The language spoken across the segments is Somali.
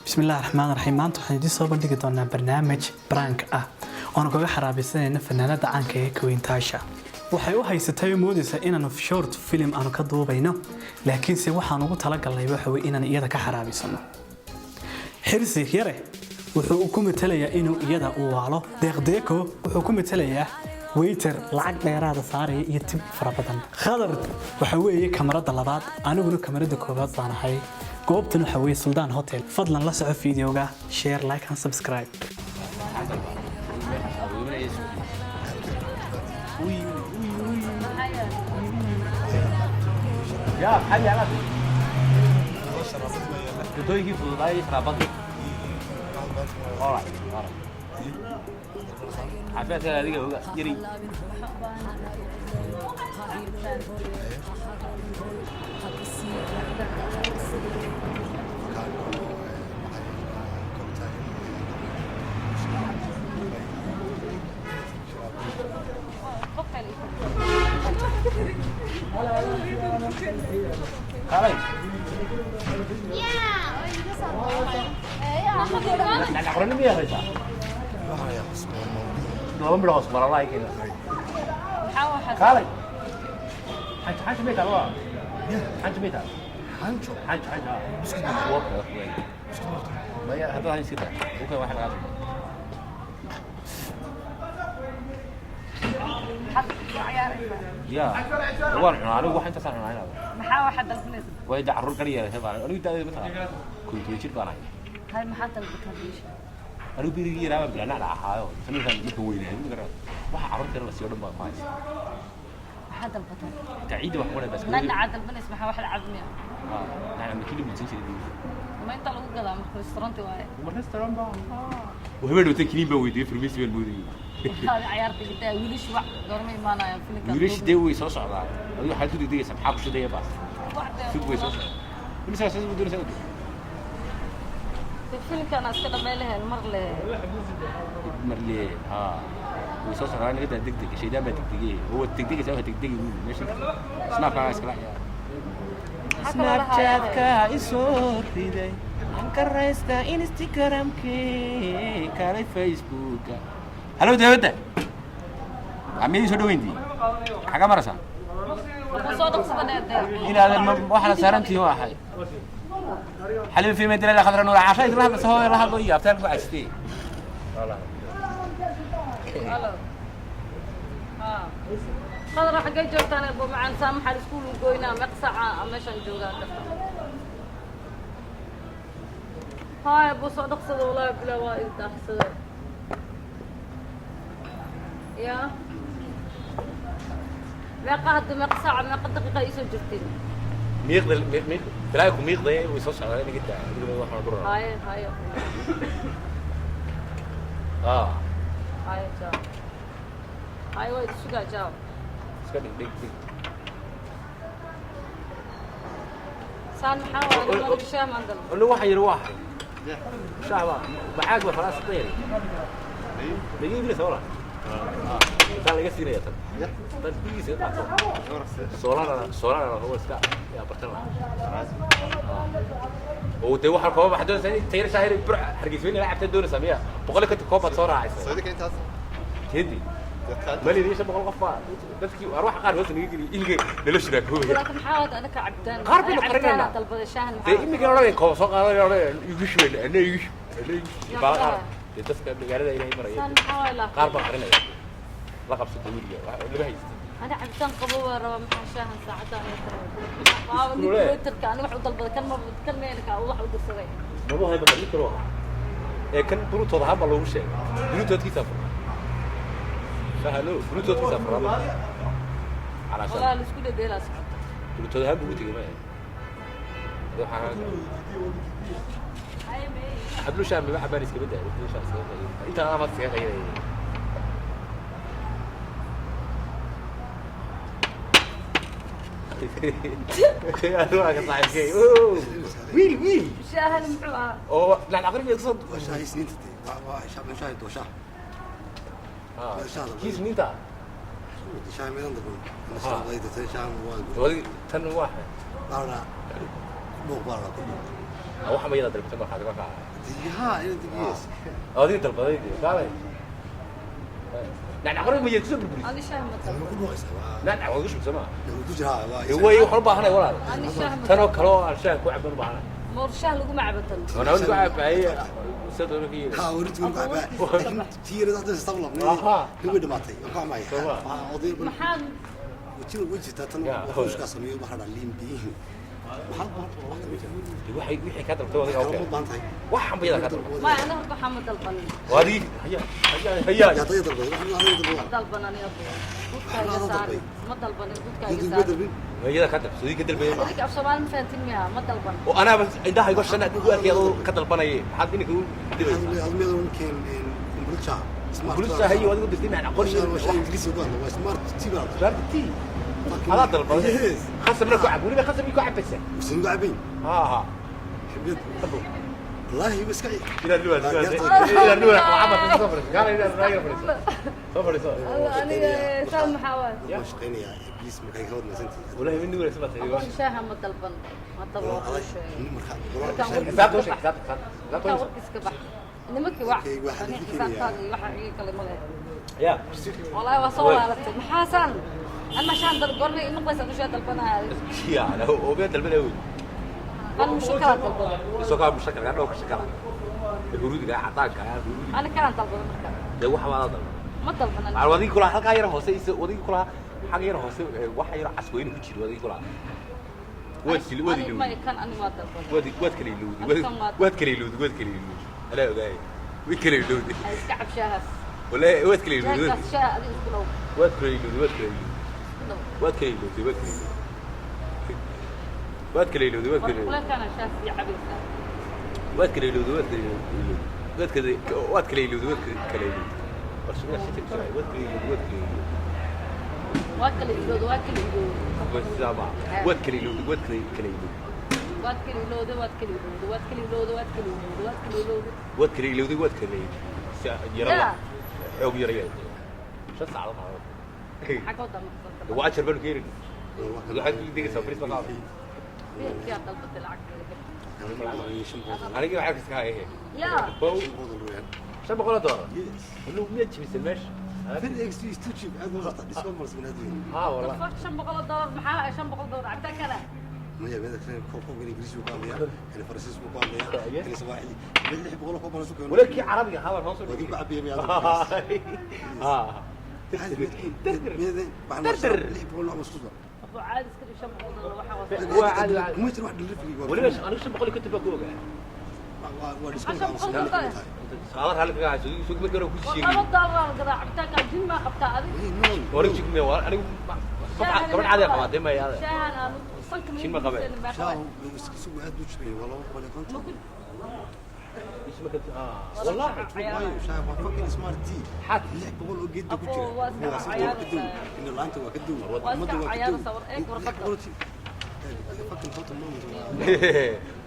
Bismillahi raxmaan raxiim. Maanta waxaan idiin soo bandhigi doonaa barnaamij prank ah oonu kaga xaraabaysanayna fanaanada caanka ee Queen Taasha. Waxay u haysatay oo moodaysaa inaanu short film aanu ka duubayno, laakiinse waxaan ugu talagalnay waxa weye inaan iyada ka xaraabaysano. Xirsi Yare wuxuu ku matalayaa inuu iyada u waalo. Deeqdeeko wuxuu ku matalayaa waiter lacag dheeraada saaraya iyo tip fara badan. Khadar waxa weeye kamarada labaad, aniguna kamarada koowaad baan ahay. Goobtan waxa weeye Suldaan Hotel. Fadlan la soco videoga, share, like and subscribe. Yaa maxaa yaala cuntooyinkii fududaayay, sharaabadii. Alright, alright. Caafimaadka adiga oga yari. Kaalay. Nacnac qorani miyaa haysaa? Laba midho hoos mara lahay keena. Kaalay. Xanjo, xanjo may taal waa? Xanjo may taal? Xanjo. Xanjo, xanjo. Waa maya haddaad hayn iska daa. Okay, waxaan qaadaya. Ya waan cunaa anigu, wax intaasaan cunaa inaad. Maxaa waxaad dalbanaysa? Way da carruur kali yeelatay baan anigu, da'deeda ma taqaan, 11 jir baan ahay. Hay, maxaad dalbataa biisha? Anigu berigii yaraa baan bilaa nacnac ahaayo, sanadkan marka weynaaday ma garan waxa carruurta yar la siiyo dhan baan ku haysta. Maxaad dalbataa? Xitaa ciidda wax ku bas. Nacnacaa dalbanaysa, maxaa wax la cabmiya? Nacnac ma kili muudsan jiray? Ma inta lagu gadaa marka restauranti waaye. Ma restaurant baa oo habeen dhawtay kiniin baa weydiiyey, farmasi baan moodayay. Waxaad ciyaarta gidaa, wiilashu wax goorma imaanayaan filimka? Wiilasha dee way soo socdaan. Adigu waxaad ku degdegaysaa, maxaa ku shidaya baas? Sug, way soo socdaan. Imisa soo doonaysaa? Filimkan iska dhamay lahayn mar le. Marle ha, way soo socdaan, naga daa degdeg, shaydaan baa degdegay oo waad degdegaysaa, waa degdegi meesha snapkaaga iskala ciyaar. Snapchatka isoo riday, aan ka raystaa Instagramkii, kaalay Facebooka. Halo, dawladda amiyadii soo dhaweyntii xagaa maraysaa? Soo dhaqsadane dee. Inaadan ma waxaana saarantihi waa ahay xalima fi madina la khadra nuur casha idin la hadla soo la hadlo iyo abtaan ku cajistay. Halo, ha Qadar, xaggay joogtaan? Ebo macaan, saa maxaa iskuul goynaa? Meeq saaca meeshaan joogaa karta? Haay abo, soo dhaqsada, walaahi bilaa waa isdaaxsada ya. Meeqa hadda, meeqa saaca, meeqa daqiiqa iisoo jirtiin? Miiqda miiq bilaa ku miiqday, way soo socdaan, inaga daa adiga waxaan dhurana. Haye haye. Ah. Haye, jaaw, haye, waa idi sugaa, jaaw. Iska dhig dhig dhig. Saan maxaa waa aniga shaah maan dalba. Anu waxa yiri waa shacba maxaag ba faraas dheer laga iibinaysa wala intaa laga siinaya tan tan bigiisa qaato, soolana soolana huwa iska yaa bartan lahaa oo dee waxaa kooba waxaad doonaysaa in tayar shaahir bur Hargeysa weyn la cabta doonaysaa miya? 150 koob baad soo raacaysaa. Saudi intaas. Keedi malin iyo 500 qof baa dadkii arwaxa qaar hoos naga geliy ilga nala shiraakoobaya. Laakiin maxaa waad anaka cabitaan? Qaar baynu qarinaynaa. Dalbada shaahan. Dee Maxaa? imika odhanay koob soo qaadanay, odhanay igu shubay ana, igu shub ana, igu shub baa qaar. Dee dadka magaalada ilaahay maraya. Saan maxaa waay laa? Qaar baan qarinaya la qabsata weliga lama haysta. أنا cabitaan qabo waa rabaa, maxaa shaahan saacadaan ay tahay? Waa ninka waiterka, ani wax u dalbaday kan ma kan meenka wax u dirsaday. Maba hayba mid kaloo ahaa ee kan bluetooth ahaan baa loogu sheegay, bluetoothkiisaa furan, fahalo, bluetoothkiisaa furan calaashan. Walaa la isku dhedheelaa socota. Bluetooth ahaan buu ugu tegey maya. Adi waxaa hablu shaah maba cabaan, iskaba daa, hablu shaah iskaga qayay intaan amaad iskaga qayinayay. Adigu waa ka saaxiibkay wiil wiil. Shaahan muxuu ahaa? Oo nacnac qori kasoo. Waa shaahi isniinta dee. Waa shaahi dooshaah. Kii isniinta. Shaahi midan dalban. Shaahi tan waa Wadi tan waa baara buuq baara ku buuq. Waxa ma yada dalbatay markaad ka kaca. Haa, inaan yes. Adiga dalbaday kaalay. Nacnac qori ma yada soo burburis. Ani shaah ma Ma dalban. ku dhuuqaysaa? Waa Nacnac waa ugu shubsama. ku jiraa waa. Way waxaan u baahanay walaal. Ani shaah ma Tan oo kale oo aan shaah ku caban u baahanay. Moor shaah laguma cabatan. Wana ku cabaayay sidoo kale yiri. Haa, warintu ku cabaa. Laakiin tiirada hadda istabla Aha. labnay. Way dhamaatay. Waan ka xumahay. Soo Waa oday Maxaad wajiga way jirtaa tan Ya. qoyska sameeyo waxa dhan liin biin. Maxaa wax ka mid ah? Waxay wixii ka dalbatay adiga Kala okay. ma baahan tahay. Waxan ba yada ka dalbatay. Ma ana horta waxaa ma dalbanin. Waa adiga haya haya haya. Yaa dad dalbaday. Waxaan adiga dalbaday. Dalban ani abo. Gudkaaga Waxaa saari. dalbay. Ma dalbanin gudkaaga Dad saari. dalbin. Yada ka dalbatay sidii ka dalbayay. Adiga af Soomaali ma fahantin miya? Ma dalban. Oo anaa indhaha iga shan ku arkay adoo ka dalbanayay. Maxaad ininka u dibaysaa? Admiyada keen kombucha. Smart. Kulisa hayo adigu dirtay nacnac qori. Qori waa shay Ingiriisi ku hadlo. Waa smart tea baa. Smart tea. Adaa dalbaday. Yes. Khasabna ku cab weliba khasab ku cabaysaa. Usan ku cabayn. Ha ha. Xibiyad. Wallaahi iska Ila nuwa ila nuwa waxba soo fadhiiso. Gaar ila nuwa fadhiiso. Soo fadhiiso. Allah aniga saan maxaa waay? Waan shaqeynayaa please markay ka wadnaysantii. Walahi min nuwa isma tahay. Aqoon shaaha ma dalban. Hadda waa kuu sheegay. Marka Xisaabta u sheeg xisaabta Markaa xisaabta. warkiis ka bax. Nimankii wac. Okey, waxaa Ani idin keenayaa. xisaabtaada iyo waxa iga kale ma leh. Ya. Wallaahi waa soo laalatay. Maxaasaan? Ama shaan dalbanay noqdaysa dusha dalbanaya. Ya, la oo baa dalbanay wey. An mushakala dalbada. Isoo ka mushakal ka dhowr shakala. Huruudiga cadaanka ah huruudiga. Ana kalaan dalbada marka. De waxa waa dalban. Ma dalban ani. Aan wadii kula halka yar hoose is wadii kula xag yar hoose waxa yar casweyne ku jiro wadii kula. Waad sil waad Ani ilowday. ma kan ani waa dalbada. Waad waad kala ilowday. Waad kala ilowday waad kala ilowday. Ala ogaay. Way kala ilowday. Ay iska cab shaahaas. Wallahi waad kala ilowday. Shaahaas shaah adiga isku dhow. Waad kala ilowday waad kala ilowday. Isku dhow. Waad kala ilowday waad kala ilowday. Waad kala ilowday waad kala ilowday. Kuleelkaana shaah sii cabaysaa. Waad kala ilowday waad kala ilowday. Waad kala waad kala ilowday waad kala ilowday. War shaqada shaqada waad kala ilowday waad kala ilowday. Waa kala ilowday waa kala ilowday. Bas sama. Waad kala ilowday waad kala kala ilowday. Waad kala ilowday waad kala ilowday waad kala ilowday waad kala ilowday waad kala ilowday. Waad kala ilowday waad kala ilowday. Si yara Ya. xoog yara yara. Shan saacadood qaado. Maxaa ka wadaa marka? Waa ajar baan ku yeelin. Waxaad ku digaysaa fariis ma qaado. Biilkiyaa dalbatay lacagteeda bixi. Aniga waxaa iska hayay. Ya. Bow $500. Inuu miyaad jibisay meesha? Ha wallah. Qof $500 maxaa $500 cabitaan kale? Wala kii carabiga ahaa baan hoos u dhigay. Ha. Abu caadi iska dhig $500 waxaa waa. Waa caadi caadi. Waliba aniga 550 baan ku ogaa. Saala raalli kaga hayso suug markii hore ku sheegay. $2 la gadaa cabitaanka jin maa qabtaa adiga. Hore jigme waa anigu gabadh caadi qabaa dee ma yaada. Shaahan aan sanka Jin ma qabee.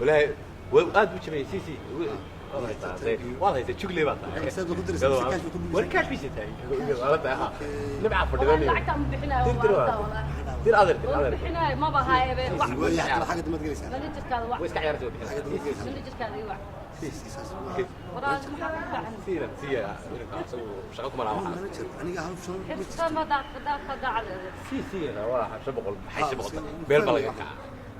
Wallahi. Wallahi aad buu jabay si si. Waad haysaa jugle baa tahay. War kaash bisay tahay. Wala tahay. Nibca fadhidan. Lacagta ma bixinayo Dir dir waa. Dir adeer dir adeer. Bixinayo maba haayebe wax. Managerkaada wax. Way iska ciyaaraysaa bixinaysaa. Managerkaada ii wax. Walaal maxaa ku fiican? Siina siya inanka asagu shaqo kuma laha waxaas. Xirfad ma daaqada daacad. Si siina waa 500 maxay 500 meel baa laga kacaa.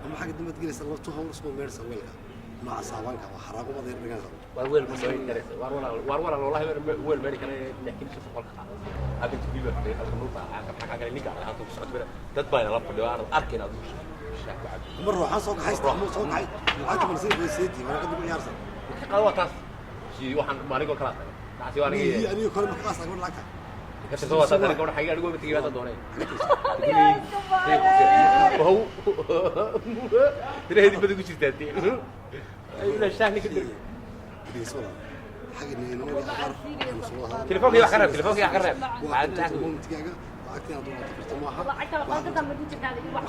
Ama xagga dambe gelaysa laba two hours oo meersa weelka nooca saabanka waa xaraaqo badan yar dhiganaysa. War weel ma meeri karaysa war walaal war walaal wallahi weel meeri kale laakiin 500 ka qaado. Halka jibiba fadhiya halka nuuta halka xagga kale ninka halka ku socod bera dad baa la fadhiyo aan arkayn aad shaah ku cabbi. Mar ruuxaan soo kaxaysta ama soo kaxay lacagta balse way seedii warqad ku ciyaarsan. Ka qaado waa taas. Si waxaan maaligoo kala tahay. Taasi waa aniga. Aniga kale ma ka qaas lacagta. Ka soo waa taas aniga waxa anigu ma tagay baa doonay. Wow. Tireedi bad ugu jirtaa tii. Ila shaah ninka dir. Telefoonka wax ka reeb telefoonka wax ka reeb. Lacagta warqadda managerkaada ii wax.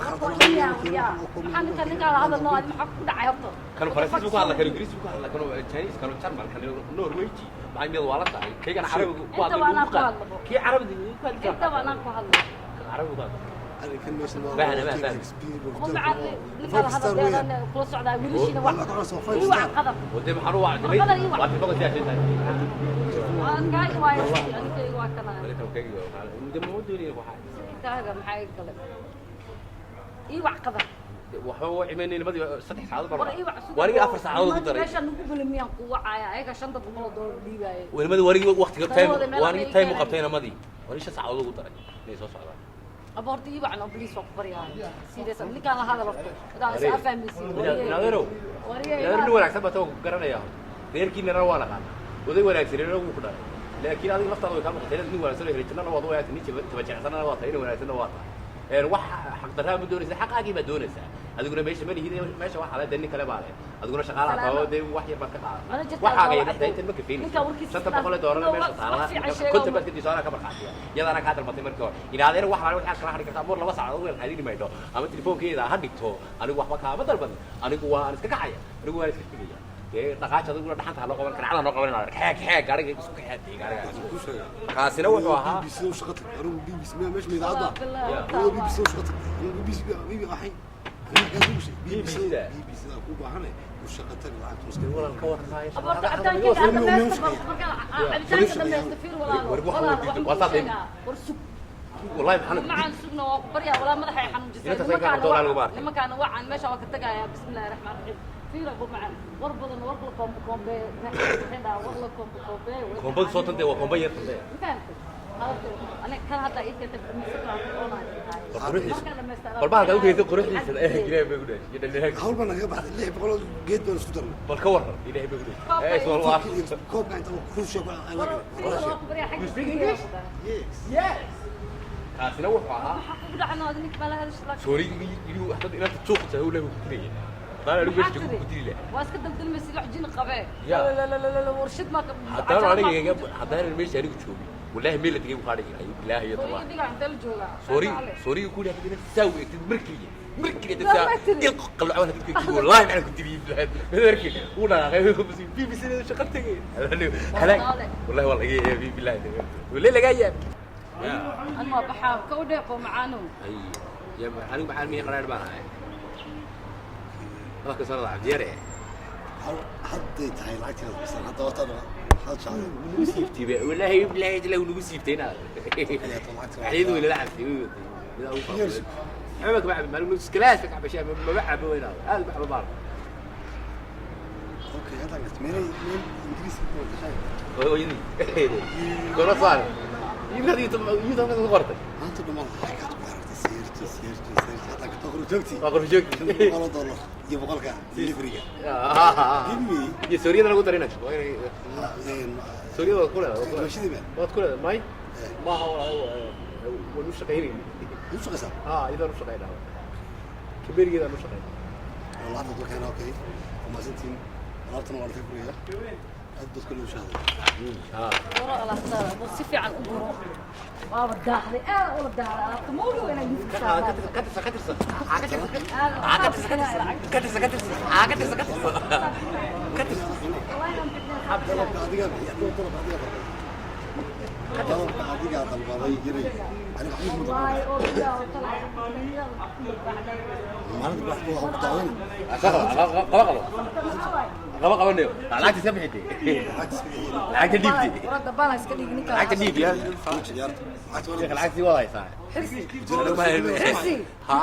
Maxaa ninka ninka la hadalno adi maxaa ku dhacay horta? Kanu Faransiis ku hadla kanu Ingiriis ku hadla kanu Chinese kanu Jarmal kanu Norweji maxay mid waa la tahay kaygana carabiga ku Inta waa anaa ku hadlabo. Kii carabiga ku hadla. Inta waa anaa ku hadlo. Carabiga ku hadla. Arrinkan meeshan waa Fahna, ma fahna. Abu macaan, ninka la hadal kula socdaa wiilashiina wax Five ii wac star. Qadar. Wadee maxaan u wacday? Warqadan ii wac. Waa telefoonka sidaa sheegtay. Kaaga waayo, aninkayga waa kana. Muddo ma doonaya waxa. Kaaga maxaa iga galay? Ii wac Qadar. Waxba waa imaanay nimadii 3 saacadood War baan. ii wac. Warigii 4 saacadood ku daray. Meesha nagu balamiyaan ku wacaya ayaga $500 dhiibaayay. Nimadii warigii waqtiga time Talooda meel warigii ay time u keeneen. qabtay nimadii. Warigii 5 saacadood ugu daray. Inay soo socdaan. Aba horta ii wacno, please, waa ku baryaaya. Serious, ninkaan la hadal horta wadaa is afahmaysiin. Inadeerow. Wariye. Inadeer, nin wanaagsan baa tago garanaya horta. Reerkiinana waa naqaana. Oday wanaagsan reer wuu ku dhalay. Laakiin adiga laftaada way kaa muuqatay nin wanaagsan oo heli jannana waad u wanaagsan, nin jabajecsanana waa tahay, nin wanaagsanna waa tahay. Wax xaqdarraa ma doonaysaa, xaqaagii baad doonaysaa. Adiguna meesha ma lihid, meesha waxaa leh dee nin kale baa leh. Adiguna shaqaalaha tahay oo dee wax yar baad ka Mana qaadatay. jirtaa. Waxaaga waa yar xitaa intan ma kafeynaysid. Ninka warkiisa $500 wax meesha taala. fiican sheego. 50 baad ka diiso, anaa ka markhaatiya. Iyadaana kaa dalbatay markii hore. Inaadeer, wax alaale waxaad kala hadhi kartaa moor 2 saacadood weel qaadini maydho ama telefoonkeeda ha dhigto. Anigu waxba kaama dalban. Anigu waan iska kacaya. Anigu waan iska tegaya. Dee dhaqaaja, adiguna dhaxanta ha loo qaban, kancada noo qaban, inaad xeeg xeeg gaariga isku kaxeed gaariga. Kaasina wuxuu ahaa BBC u shaqo tag. Anigu BBC meesha idaacadda. Billah. Anigu BBC u shaqo tag. Anigu BBC BBC waxay. Aniga kaas ugu sheeg. BBC BBC-da. BBC da ku baahane u shaqo tag, lacagta iska. Walal ka warqaayo. Aba horta cabitaankayga aan dhamaysto, markaan cabitaanka dhamaysto, fiir walaalo. War, waxa Walaalo, uu waxaan waa kuu saas. sheegaa. War sug. Wallahi maxaa Macaan sugna, waa ku baryaa walaa, madaxa ay xanuunjisay. Inta sayga qabto walaal lagu arkay. Nimankaana wacan meesha waa ka tagayaa. Bismillahi raxmaan raxiim. Fiir abu macaan, war badan, war la koombe koombe, maxay dhahaa, war la koombe koombe. Koombadu soo tantee, waa koomba yar tantee. Ma fahamtay? Aniga kan hadda ii keentay miska aan ku cunaayo. War quruxdiisa. Markaan dhamaysto Bal bahalka u keentay quruxdiisa ee Ilaahay bay ku dhahay. Iyo dhalinyarada. Hawl baa naga baxday, 600 geed baan isku darnay. Bal ka waran, Ilaahay bay ku dhahay. Ee soo waa. Koobka inta Ruushia ku War fiir, waa ku baryaa xagga. You speak English? Yes. Yes. Kaasina wuxuu ahaa Maxaa kugu dhacno ninka baa la hadashay laakiin? Sorry, inuu hadda inaad suuq tahay uu leeyahay ku dilaya. Haddaan anigu meesha joogo ku dili lahaa. Waa iska daldalmaysid, wax jin qabee. Ya. La la la la, warshad maa Haddaan aniga iga haddaan meesha anigu joogin. Wallahi meel la tegay ku hadhay lahaa. Ilaahay iyo Soo tabaar. iga dhigaa, intee la joogaa? Sorry, sorry ku yidhi hadda saa u egtid markii. Markii hadda saa Waa tiri. il qalooc hadda ku egtid, wallahi maxaan ku diliyay bilaad. Markii uu dhaqaaqay BBC da shaqo tagay. Halaag. Wallahi waa laga yaabay bilaad. Wallahi laga yaabay. Anma baxaa ka u dheeqo macaano. Ay, ya anigu maxaan miya qaraar baan ahay. Hadalka soo raac diyaare. Hadday tahay lacagteeda bisan hadda wata had shacay. Nagu siibtay ba wallahi bilaad ilaa nagu siibtay inaad. Xaydu ila lacabtay way waday. Mid ugu faa'iido. Xubak ma cabin maalin iskalaas ka cabashaa ma cabo inaad. Aad ma cabo baal. Okay, hadda gast meel meel Ingiriisi ku gashay. Hooyadii. Kora saar. Iyadii iyadoo ka qortay. Maanta dhamaan lacagaad ku aragtay seerti seerti seerti hadda ka toqro joogti. Waa qor joogti. $500 iyo boqolka delivery-ga. Give me. Iyo Suuriyada lagu darinay. Suuriyada waad ku leedahay. Mashidii baa. Waad ku leedahay may? Maaha, waan u shaqaynayay. U shaqaysaa? Ha, iyadaan u shaqaynaa. Kaberigeedaan u shaqaynaa. والله hadda dalkan okay. Waa maasantiin, alaabtana waa la ka guraya. Aad dadka loo shahday. Guro alaabtada, buu si fiican u guro. Waaba daahday, aad ula daahday alaabta, ma ogow inay miiska saartaan. Ka tirsan, ka tirsan. Aad Ka tirsan, ka tirsan, ka tirsan, ka tirsan, ka tirsan, ka tirsan. Dalabka adigaa bixiya, dalabka adigaa dalbaday. Dalabka adigaa dalbaday jiray. Aniga waxba kuma Wallahi dalbaday. oo billahi oo tallahi. Maalinta baxdu waa ku daawan. Qaba qabo. Qaba qabanayo. Lacagta iska bixitay. Lacagta iska bixiyay. Lacagta dhiibtay. Warada baan iska dhigi ninka. Lacagta dhiib ya. Ciyaarta. Lacagta waa Lacagtii wada haysaa. Xirsi. Xirsi. Ha.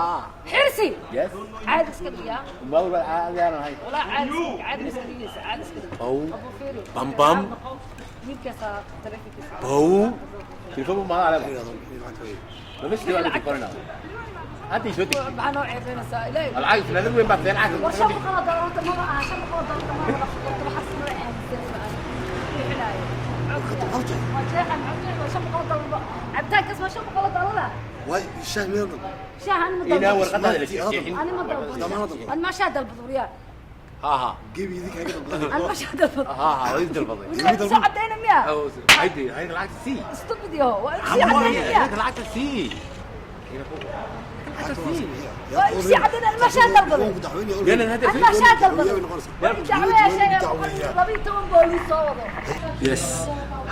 Xirsi. Yes. Caadi iska dhigiyaa. Ma walba caadi aan ahay. Walaa caadi iska dhig, caadi iska dhigaysa, caadi iska dhig. Bow. Abu fiiri. Bam, bam. Wiilkaasa taleefankiisa. Bow. Telefoon ma ala. lacagta way. Ma sidii waa qorina. Hadda isoo deg. Maxaa noo ceebeynaysaa? Ilaahay. Lacag finaanad weyn baa teen lacag. War $500 ma aha, $500 ma wada horta, waxaas noo aaminsan ma bixinaayo. Waa jeexan, maxaa jeexan $500? Cabitaankaas waa $500. Waay shaah meel dhan. Shaaha ani ma Inaa dalbado. warqadaada la jeexin. Ani ma dalbado. Damaanad dalbado. Ani ma shaah dalbado, waryaa. Ha ha. Gebi idinka iga dalbaday. Ani ma shaah dalbado. Ha ha, waa idin dalbaday. Soo cadayna miya? Haydi, haydi lacagta sii. Stupid yahow. Waa sii cadayna miya? Lacagta sii. Waa sii cadayna, ani ma shaah dalbado. Yana hada Ani ma shaah dalbado. Waa dacwaya sheegay 12 booliis soo wado. Yes,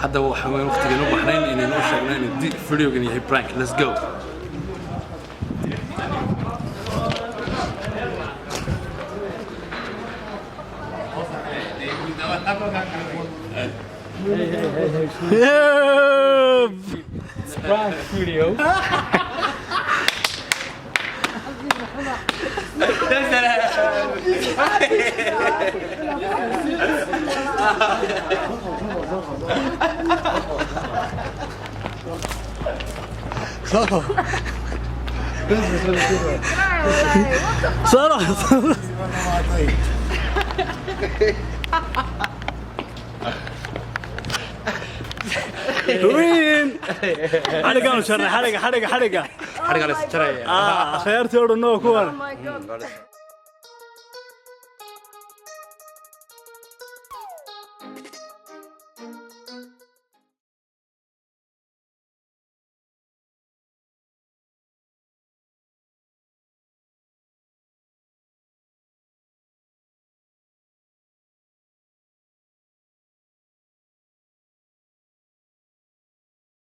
haddaba waxaa weyn waqtigan u baxnayn inaynu u sheegno inuu videogan yahay prank. Let's go. Prank video. Soo. Win. Xadhigaan u sharray, xadhiga, xadhiga, xadhiga. Xadhiga la is jaraya. Ah, khayaartii oo dhan oo kuwan. Oh my God.